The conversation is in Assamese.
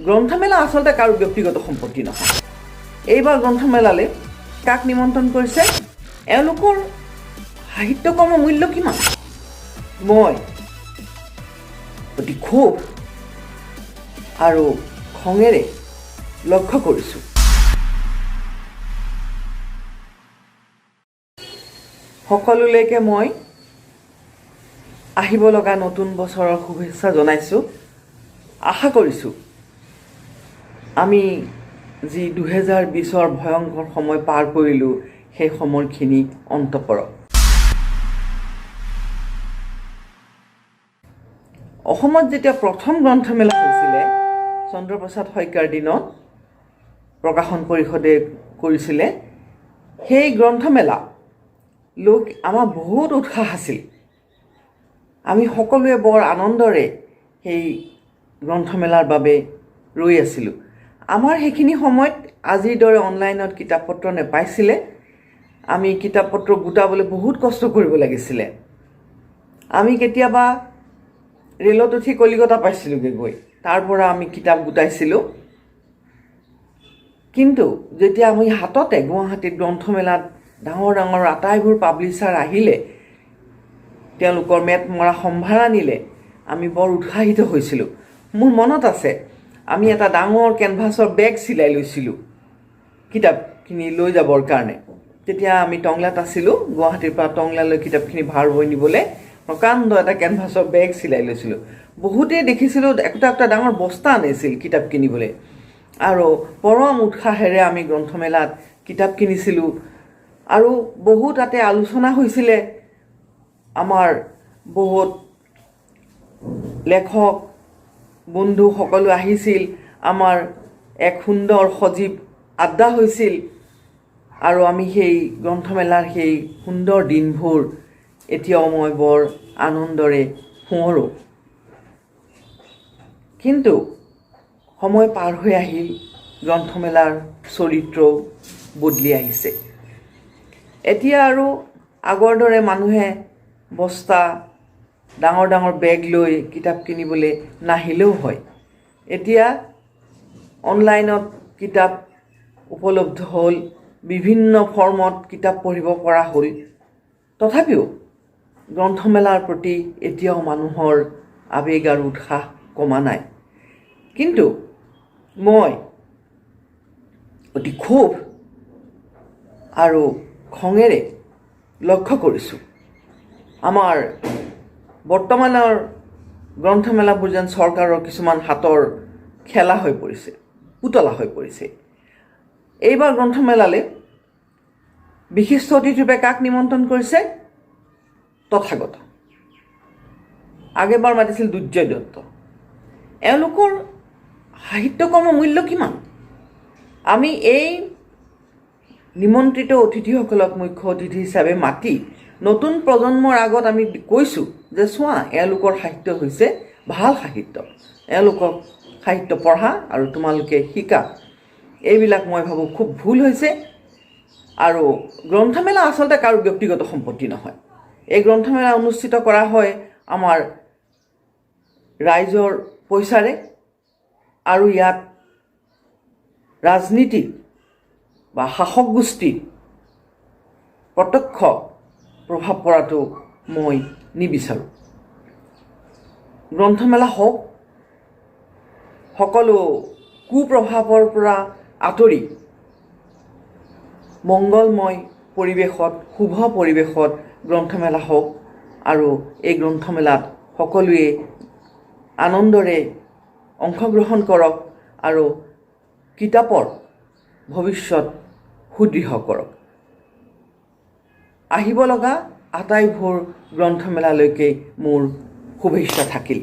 গ্ৰন্থমেলা আচলতে কাৰো ব্যক্তিগত সম্পত্তি নহয়। এইবাৰ গ্ৰন্থমেলালৈ কাক নিমন্ত্ৰণ কৰিছে? এওঁলোকৰ সাহিত্যকৰ্মৰ মূল্য কিমান? মই অতি ক্ষোভ আৰু খঙেৰে লক্ষ্য কৰিছোঁ। সকলোলৈকে মই আহিব লগা নতুন বছৰৰ শুভেচ্ছা জনাইছোঁ। আশা কৰিছোঁ, আমি যি 2020ৰ ভয়ংকৰ সময় পাৰ কৰিলোঁ, সেই সময়খিনি অন্ত পৰক। অসমত যেতিয়া প্ৰথম গ্ৰন্থমেলা হৈছিলে, চন্দ্ৰপ্ৰসাদ শইকীয়াৰ দিনত প্ৰকাশন পৰিষদে কৰিছিলে, সেই গ্ৰন্থমেলা লোক আমাৰ বহুত উৎসাহ আছিল। আমি সকলোৱে বৰ আনন্দৰে সেই গ্ৰন্থমেলাৰ বাবে ৰৈ আছিলোঁ। আমাৰ সেইখিনি সময়ত আজিৰ দৰে অনলাইনত কিতাপ পত্ৰ নাপাইছিলে। আমি কিতাপ পত্ৰ গোটাবলৈ বহুত কষ্ট কৰিব লাগিছিলে। আমি কেতিয়াবা ৰেলত উঠি কলিকতা পাইছিলোঁগৈ গৈ, তাৰ পৰা আমি কিতাপ গোটাইছিলোঁ। কিন্তু যেতিয়া আমি হাততে গুৱাহাটীত গ্ৰন্থমেলাত ডাঙৰ ডাঙৰ আটাইবোৰ পাব্লিছাৰ আহিলে, তেওঁলোকৰ মেট মৰা সম্ভাৰ আনিলে, আমি বৰ উৎসাহিত হৈছিলোঁ। মোৰ মনত আছে, আমি এটা ডাঙৰ কেনভাছৰ বেগ চিলাই লৈছিলোঁ কিতাপখিনি লৈ যাবৰ কাৰণে। তেতিয়া আমি টংলাত আছিলোঁ। গুৱাহাটীৰ পৰা টংলালৈ কিতাপখিনি ভাৰ বৈ নিবলৈ প্ৰকাণ্ড এটা কেনভাছৰ বেগ চিলাই লৈছিলোঁ। বহুতেই দেখিছিলোঁ একোটা একোটা ডাঙৰ বস্তা আনিছিল কিতাপ কিনিবলৈ আৰু পৰম উৎসাহেৰে আমি গ্ৰন্থমেলাত কিতাপ কিনিছিলোঁ আৰু বহু তাতে আলোচনা হৈছিলে। আমাৰ বহুত লেখক বন্ধু সকলো আহিছিল। আমাৰ এক সুন্দৰ সজীৱ আড্ডা হৈছিল আৰু আমি সেই গ্ৰন্থমেলাৰ সেই সুন্দৰ দিনবোৰ এতিয়াও মই বৰ আনন্দৰে সোঁৱৰোঁ। কিন্তু সময় পাৰ হৈ আহিল, গ্ৰন্থমেলাৰ চৰিত্ৰও বদলি আহিছে। এতিয়া আৰু আগৰ দৰে মানুহে বস্তা, ডাঙৰ ডাঙৰ বেগ লৈ কিতাপ কিনিবলৈ নাহিলেও হয়। এতিয়া অনলাইনত কিতাপ উপলব্ধ হ'ল, বিভিন্ন ফৰ্মত কিতাপ পঢ়িব পৰা হ'ল। তথাপিও গ্ৰন্থমেলাৰ প্ৰতি এতিয়াও মানুহৰ আৱেগ আৰু উৎসাহ কমা নাই। কিন্তু মই অতি ক্ষোভ আৰু খঙেৰে লক্ষ্য কৰিছোঁ, আমাৰ বৰ্তমানৰ গ্ৰন্থমেলাবোৰ যেন চৰকাৰৰ কিছুমান হাতৰ খেলা হৈ পৰিছে, পুতলা হৈ পৰিছে। এইবাৰ গ্ৰন্থমেলালৈ বিশিষ্ট অতিথিৰূপে কাক নিমন্ত্ৰণ কৰিছে? তথাগত। আগেবাৰ মাতিছিল দুৰ্জয় দত্ত। এওঁলোকৰ সাহিত্যকৰ্মৰ মূল্য কিমান? আমি এই নিমন্ত্ৰিত অতিথিসকলক মুখ্য অতিথি হিচাপে মাতি নতুন প্ৰজন্মৰ আগত আমি কৈছোঁ যে চোৱা, এওঁলোকৰ সাহিত্য হৈছে ভাল সাহিত্য, এওঁলোকক সাহিত্য পঢ়া আৰু তোমালোকে শিকা। এইবিলাক মই ভাবোঁ খুব ভুল হৈছে। আৰু গ্ৰন্থমেলা আচলতে কাৰো ব্যক্তিগত সম্পত্তি নহয়। এই গ্ৰন্থমেলা অনুষ্ঠিত কৰা হয় আমাৰ ৰাইজৰ পইচাৰে আৰু ইয়াত ৰাজনীতি বা শাসক গোষ্ঠীৰ প্ৰত্যক্ষ প্ৰভাৱ পৰাটো মই নিবিচাৰোঁ। গ্ৰন্থমেলা হওক, সকলো কুপ্ৰভাৱৰ পৰা আঁতৰি মংগলময় পৰিৱেশত, শুভ পৰিৱেশত গ্ৰন্থমেলা হওক আৰু এই গ্ৰন্থমেলাত সকলোৱে আনন্দৰে অংশগ্ৰহণ কৰক আৰু কিতাপৰ ভৱিষ্যত সুদৃঢ় কৰক। আহিব লগা আটাইবোৰ গ্ৰন্থমেলালৈকে মোৰ শুভেচ্ছা থাকিল।